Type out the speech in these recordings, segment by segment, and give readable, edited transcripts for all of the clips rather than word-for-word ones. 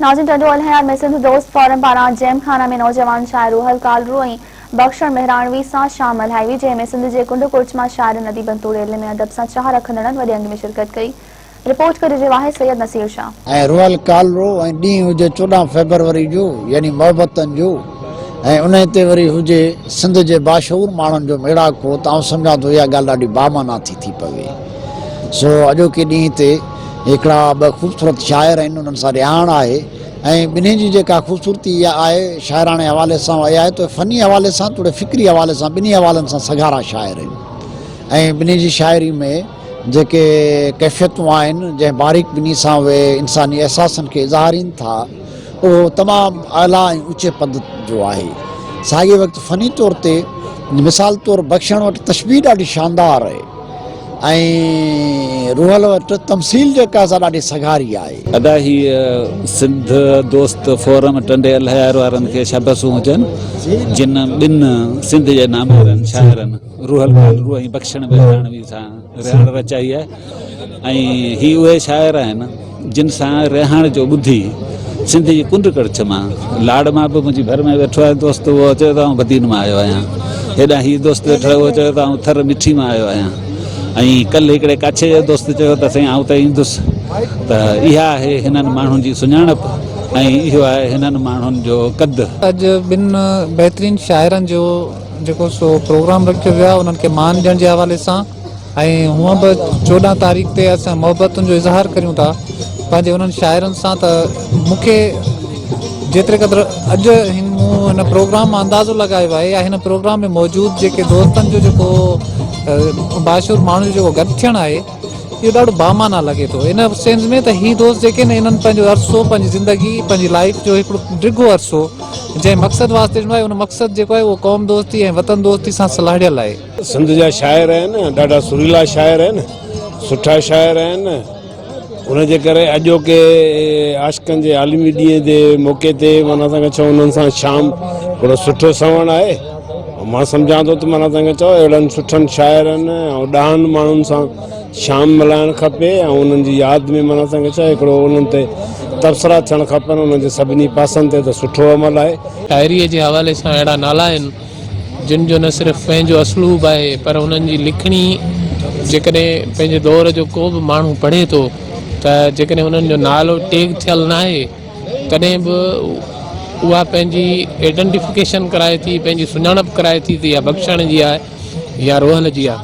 ناظرين ٽنڊو الهيار ۾ سنڌ دوست فورم پاران جيم خانه ۾ نوجوان شاعر روحل ڪالرو ۽ بخشڻ مهراڻوي سان شام ملهائي وئي جنهن ۾ سنڌ جي ڪنڊ ڪڙڇ مان شاعرن اديبن توڙي علم ۽ ادب سان چاهه رکندڙن وڏي انگ ۾ شرڪت ڪئي رپورٽ ڪري رهيو آهي سيد نصير شاهه. ۽ روحل ڪالرو ۽ ڏينهن هجي 14 فيبروري جو يعني محبتن جو ۽ انهي تي وري هجي سنڌ جي باشعور ماڻهن جو ميڙاڪو ته آئون سمجهان ٿو اها ڳالهه ڏاڍي بامعنيٰ ٿي ٿي پوي سو اڄوڪي ڏينهن تي هڪڙا ٻه خوبصورت شاعر آهن انهن سان رهاڻ آهي ۽ ٻنهي جي جيڪا خوبصورتي اها آهي شاعراڻي حوالي سان اها آهي ته فني حوالي سان توڙي فڪري حوالي سان ٻنهي حوالن سان سگهارا شاعر آهن ۽ ٻنهي جي شاعري ۾ جيڪي ڪيفيتون آهن جنهن باريڪ بيني سان اهي انساني احساسن کي اظهارين ٿا اهو تمام اعليٰ ۽ اوچي پد جو آهي. ساڳئي وقت فني طور تي مثال طور بخشڻ وٽ تشبيهه ڏاڍي شاندار آهي ۽ روحل وٽ تمثيل جيڪا سا ڏاڍي سگهاري آهي. ادا هي سنڌ دوست فورم ٽنڊي الهيار وارن کي شابسون هجن جن ٻن سنڌ جي ناميارن شاعرن روحل ڪالرو ۽ بخشڻ بهراڻوي سان رهاڻ رچائي آهي ۽ هي اهي شاعر آهن جن سان رهاڻ جو ٻڌي سنڌ جي ڪنڊ ڪڙڇ مان لاڙ مان به منهنجي ڀر ۾ ويٺو آهي دوست اهو چيو ته آئون بدين مان آيو آهيان هيڏانهن هي دوست ويٺو آهي اهو چيو ته آئون ٿر مٺي مان آيو آهيان ۽ ڪلهه هڪڙي ڪاڇي جو دوست چيو ته سائين آئون ته ايندس ته اها آهي هنن ماڻهن جي سڃاڻپ ۽ اهو آهي هنن ماڻهن جو قد. اڄ ٻن بهترين شاعرن جو جيڪو سو پروگرام رکيو ويو آهي انهن کي مان ڏيڻ جي حوالي سان ۽ هونء به 14 تاريخ تي اسان محبتن جو اظهار ڪريون ٿا پنهنجي انهن شاعرن سان ته مون کي جيتري قدر اڄ هن مون هن پروگرام مان اندازو لڳايو آهي يا هن پروگرام ۾ موجود جيڪي دوستن جو جيڪو باشعور ماڻهن جو جيڪو گڏ ٿيڻ آهي اهو ڏاڍو بامعنيٰ لڳي ٿو ان سينس ۾ ته هي دوست جيڪي آهن انهن پنهنجو عرصو پنهنجي زندگي پنهنجي لائيف جو هڪڙو ڊگهو عرصو جنهن مقصد واسطي ڏنو آهي ان مقصد جيڪو آهي اهو قوم دوستي ۽ وطن دوستي سان سلهاڙيل آهي. سنڌ جا شاعر آهن ڏاڍا سريلا شاعر آهن سٺا شاعر آهن ان جي ڪري اڄوڪي عاشقن جي عالمي ڏينهن جي موقعي تي معنيٰ تنهن کي چئو انهن سان شام هڪڙو سٺو سوڻ آهي مان سمجهان ٿو ته معنيٰ تنهن کي چئو اهڙن سٺن شاعرن ۽ ڏاهن ماڻهن سان شام ملهائڻ کپي ۽ انهن جي ياد ۾ معنيٰ تنهن کي چئو هڪڙو انهن تي تبصرا ٿيڻ کپن انهن جي سڀني پاسن تي ته سٺو عمل آهي. شاعريء جي حوالي سان اهڙا نالا آهن جن جو نه صرف پنهنجو اسلوب آهي پر انهن جي لکڻي جيڪڏهن پنهنجي دور جو ڪو به ماڻهو پڙهي ٿو ته جيڪڏهن انهن جو نالو ٽيگ ٿيل ناهي تڏهن به اها پنهنجي ايڊنٽيفڪيشن ڪرائي ٿي پنهنجي سڃاڻپ ڪرائي ٿي ته اها بخشڻ جي آهي يا روحل جي آهي.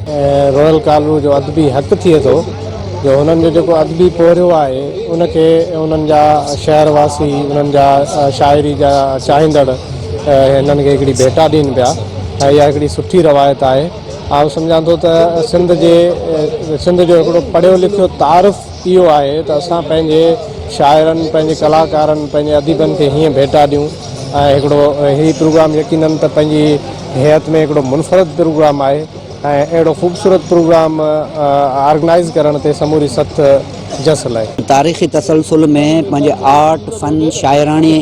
روحل ڪالرو جو ادبي حق ٿئي ٿو جو هنن جو جيڪو ادبي پورهيو آهي ان کي انهن جا شهر واسي انهن جا شاعري جا چاهيندڙ هنن کي هڪڙي ڀيٽا ڏين پيا ۽ اها هڪڙي سٺي روايت آهي. آئون سمجهان ٿو ته سنڌ جي سنڌ جو هڪڙو پڙهيو لکيو تعارف اهو آهي ته اسان پنهنجي شاعرن پنهنجي ڪلاڪارن پنهنجي اديبن کي هيئن ڀيٽا ڏيون ۽ هڪڙو هي پروگرام يقينن ته پنهنجي هيئت ۾ هڪڙو منفرد پروگرام آهي ۽ اهڙو خوبصورت پروگرام آرگنائيز ڪرڻ تي سموري سٿ جس لهي. تاريخي تسلسل ۾ پنهنجي آرٽ، فن، شاعراڻي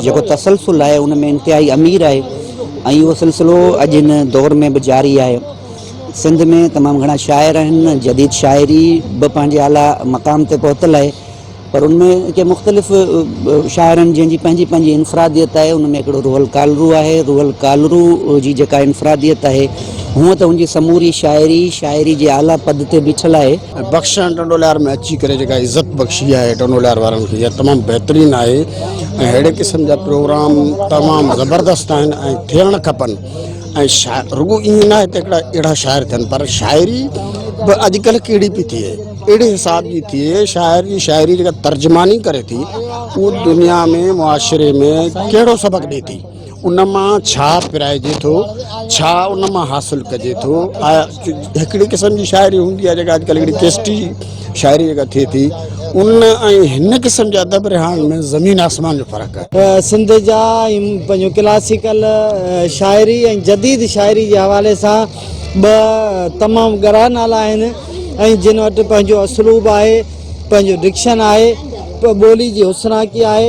جيڪو تسلسل آهي ان ۾ انتهائي امير آهي ۽ اهو سلسلو اڄ هن دور ۾ به جاري آهي. سنڌ ۾ تمام گهڻا شاعر آهن، جديد شاعري به پنهنجي اعليٰ مقام تي پهتل آهي پر ان ۾ ڪي مختلف شاعر آهن جنهن جي پنهنجي پنهنجي انفراديت آهي ان ۾ هڪڙو روحل ڪالرو آهي روحل ڪالرو جي جيڪا انفراديت آهي هونء ته ان جي سموري شاعري شاعري جي اعليٰ پد تي بيٺل آهي. ۽ بخشڻ ٽنڊولهيار ۾ اچي ڪري جيڪا عزت بخشي آهي ٽنڊولهيار وارن کي اها تمام بهترين آهي ۽ اهڙي قسم جا پروگرام تمام زبردست آهن ۽ ٿيڻ کپن ۽ رڳو ائين ناهي ته هڪڙا اهڙا شاعر ٿين پر شاعري به اڄڪلهه ڪهڙي پئي ٿئي اهڙي حساب جي ٿئي شاعر جي شاعري جيڪا ترجماني ڪري ٿي اهو دنيا ۾ معاشري ۾ ڪهڙو سبق ڏي ٿي ان مان ڇا پرائجي ٿو ڇا ان مان حاصل ڪجي ٿو هڪڙي قسم جي شاعري هوندي آهي جيڪا اڄڪلهه هڪڙي ڪيسٽي شاعري جيڪا ٿئي ٿي ان ۽ هن قسم جي ادب رهاڻ ۾ زمين آسمان جو فرق آهي. سنڌ جا ۽ پنهنجو ڪلاسيڪل شاعري ۽ جديد شاعري جي حوالي سان ٻه تمام ڳرا نالا آهن ۽ جن وٽ پنهنجو اسلوب آهي، پنهنجو ڊڪشن آهي، ٻولي جي حسناڪي آهي.